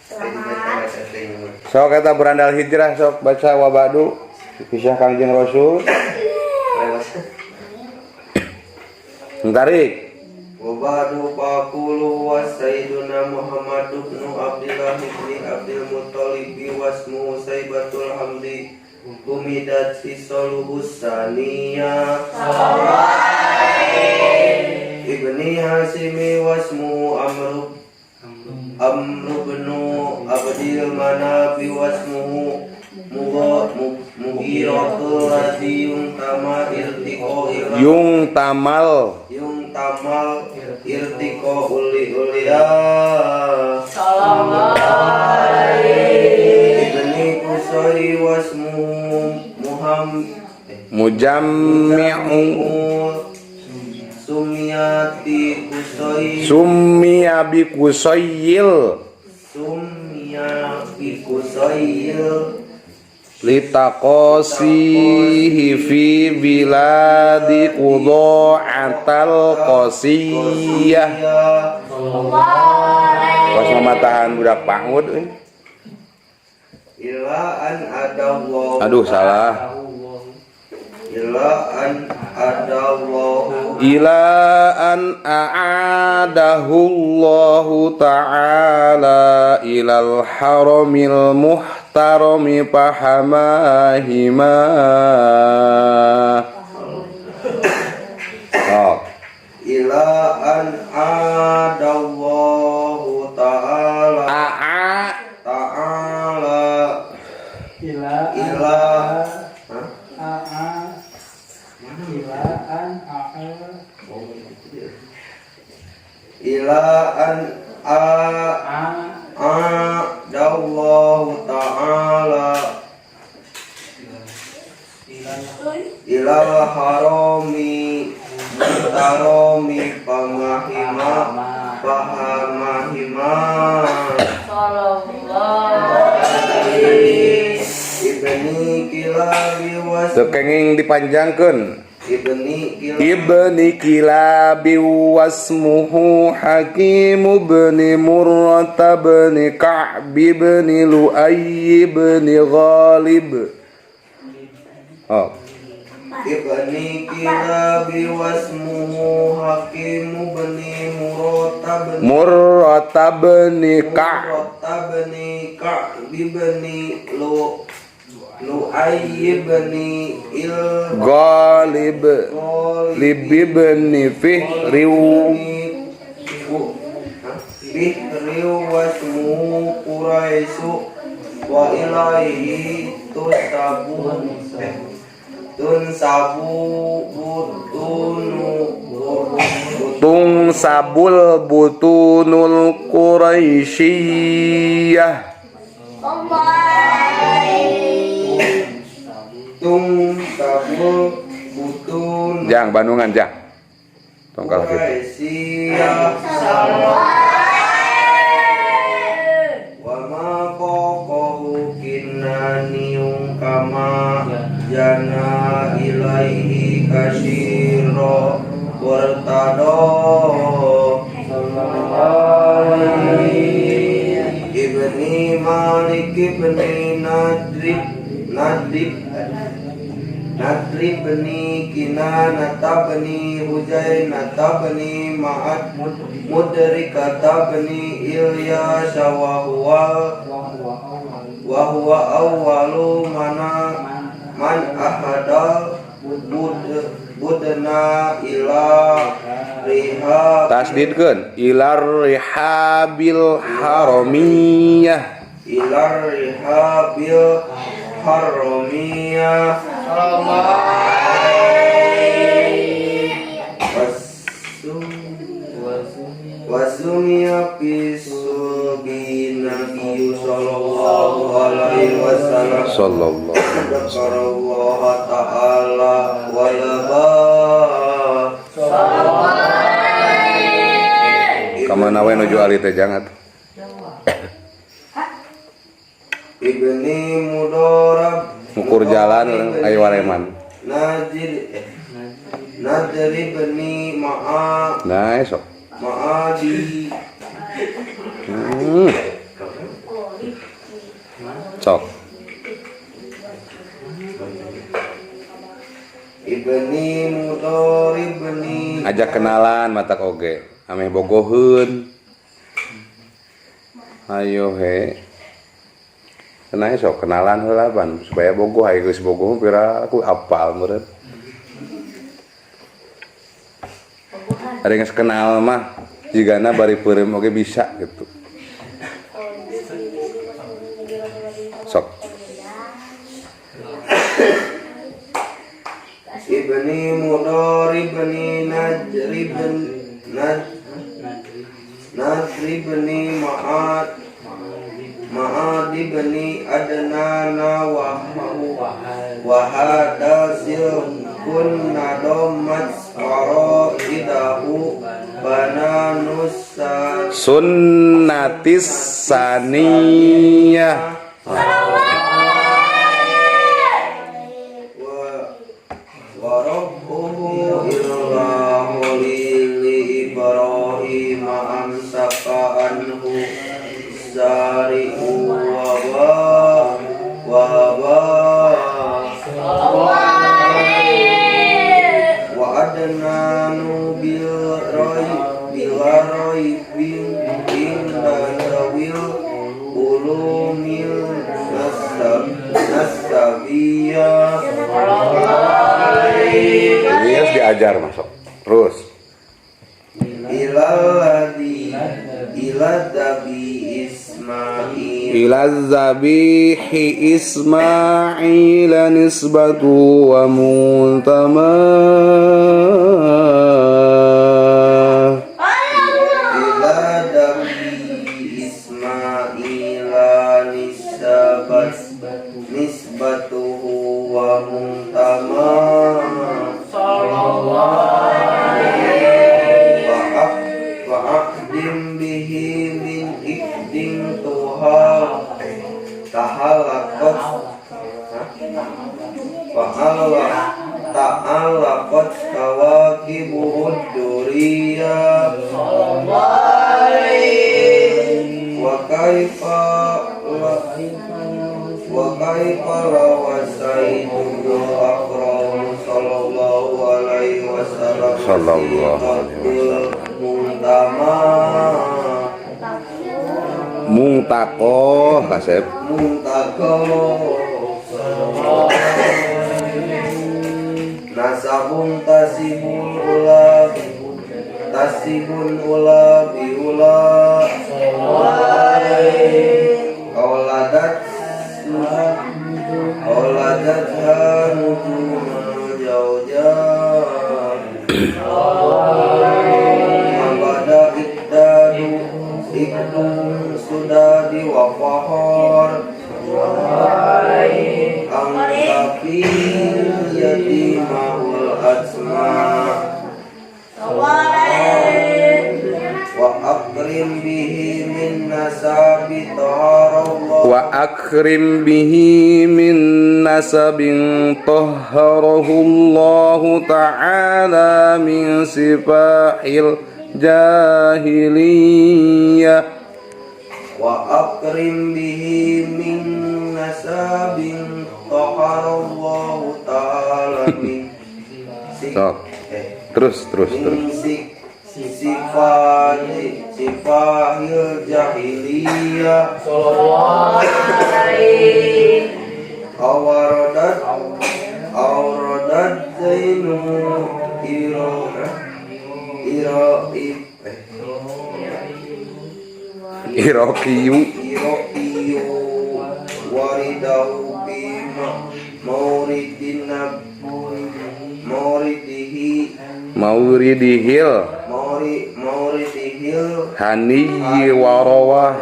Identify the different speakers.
Speaker 1: Selamat.
Speaker 2: Sok eta berandal hijrah, sok baca wabadu kisah Kangjeng Rasul. Tarik.
Speaker 3: Wabadu faqulu wa sayyiduna Muhammad ibn Abdullah ibn Abdul Muttalib wasmu Saibatul Hamdi humidat fisaluhus saniyah Ibni Hasimi wasmu Amru Amru bin Abdil Manafi wasmuhu Mughiratul ladzi yung tama irtiqo ila
Speaker 2: Yung tamal.
Speaker 3: Yung tamal irtiqo uli ulia Ibni Qusay wasmuhu Muhammad
Speaker 2: Mujammi'u.
Speaker 3: Sumiyati Qusay.
Speaker 2: Summiya bi Qusayil.
Speaker 3: Summiya bi Qusayil.
Speaker 2: Litaqasihi fi biladi Qudha'atal Qasiyah. Pas mamatahan budak PAUD euy.
Speaker 3: Ila an adallahu.
Speaker 2: Aduh, salah.
Speaker 3: Ila an adallahu.
Speaker 2: Ila an a'adahu Allahu ta'ala ilal haramil muhtarami pahamahima. Oh.
Speaker 3: Ila an adallahu ta'ala.
Speaker 2: A'a.
Speaker 3: Ta'ala.
Speaker 4: Ila.
Speaker 3: Ila. Hah?
Speaker 4: A a ila an a a.
Speaker 3: Ila an a
Speaker 4: A.
Speaker 3: Adallahu ta'ala ilal harami muhtarami pamahima pahamahima Ibni Kilabi was
Speaker 2: Teu kenging dipanjangkeun.
Speaker 3: Ibni Kilabi.
Speaker 2: Ibni Kilabi wasmuhu Hakim ibn Murrah ibn Ka'b ibn Lu'ay ibn Ghalib. Oh.
Speaker 3: Ibni Kilabi wasmuhu Hakim ibni Murrah ibn
Speaker 2: Murrah ibn Ka'b.
Speaker 3: Murrah ibni Ka'b ibni Lu'ay ibni Il
Speaker 2: Ghalib.
Speaker 3: Ghalib.
Speaker 2: Ibn Fihriw.
Speaker 3: Fihri wasmuhu Quraisyu wa ilaihi tusabu tunsabu butunu.
Speaker 2: Tung sabul butunul Quraisyiyah.
Speaker 3: Tung sabul butun.
Speaker 2: Jang Bandungan jang. Tong kalah kitu.
Speaker 3: Quraisyiyah wa ma fawqahu kinaniyun kama jana ilaihi kasyiro wartado Ibni Malik ibni Nadrib Nadrib Nadrib bni Kinanata bni Hujainata bni Ma'ad Mudrikata bni Ilyas wa huwa wa huwa awwalu mana man ahadal budna ila riha.
Speaker 2: Tasdidkeun ilar rihabil haramiyah.
Speaker 3: Ila rihabil haramiyah. Wasumiya fi sulbi Nabiyyu sallallahu alaihi wasallam.
Speaker 2: Sallallahu alaihi wasallam.
Speaker 3: Dzakarallaha ta'ala walaba.
Speaker 2: Kamana we nuju ali teh jangan.
Speaker 3: Ibni Mudorab.
Speaker 2: Ngukur jalan ayo wareman.
Speaker 3: Najir Nadri bni Ma'a
Speaker 2: Nah, esok.
Speaker 3: Ma'adi. Ibni Mudor ibni.
Speaker 2: Ajak kenalan matak oge ameh bogoheun. Ayo he. Tenang sok kenalan heula pan supaya bogoh aya geus bogoh pira aku apal meureun. Ada geus kenal mah jigana bari peureum oge bisa gitu. Sok.
Speaker 3: Ibni Mudor ibni Najri bin Nadri ibni Ma'ad Ma'ad ibni Adnana wa hada silkun nadomat faraidahu bananus
Speaker 2: sunnatis saniyah
Speaker 3: wa rabbuhu illahu li Ibrahim amsaka anhu sari'u wa wa adnanu bil raibin inda zawil ulumil nasabiyah.
Speaker 2: Ini harus diajar masuk terus. Ila zabihi Ismail nisbatu wa muntama
Speaker 3: ila dabi Ismail nisbatuhu wa muntama wa aqdim bihi min ikdin tuha tahalaqat ta'alaqat kawakibuhud duriya wa kaifa lawasaidul akram sallallahu alaihi wasallam muntama
Speaker 2: mungtaqoh kasep
Speaker 3: muntaqoh nasabun tasibul ula tasibun ula biula auladat nujuma jauja abada iktadu ikdum sudah diwafahor angkapi yatimahul asma wa akrim bihi min nasabi taharallah
Speaker 2: wa akrim bihi min nasabin tahharahu Allah ta'ala min sifahil jahiliyah
Speaker 3: wa akrim bihi min nasabin taharallahu ta'ala min
Speaker 2: terus
Speaker 3: sifahil jahiliyah awaradat zainu
Speaker 2: Irokiyu
Speaker 3: waridahu bi mauridihil
Speaker 2: haniyi warawah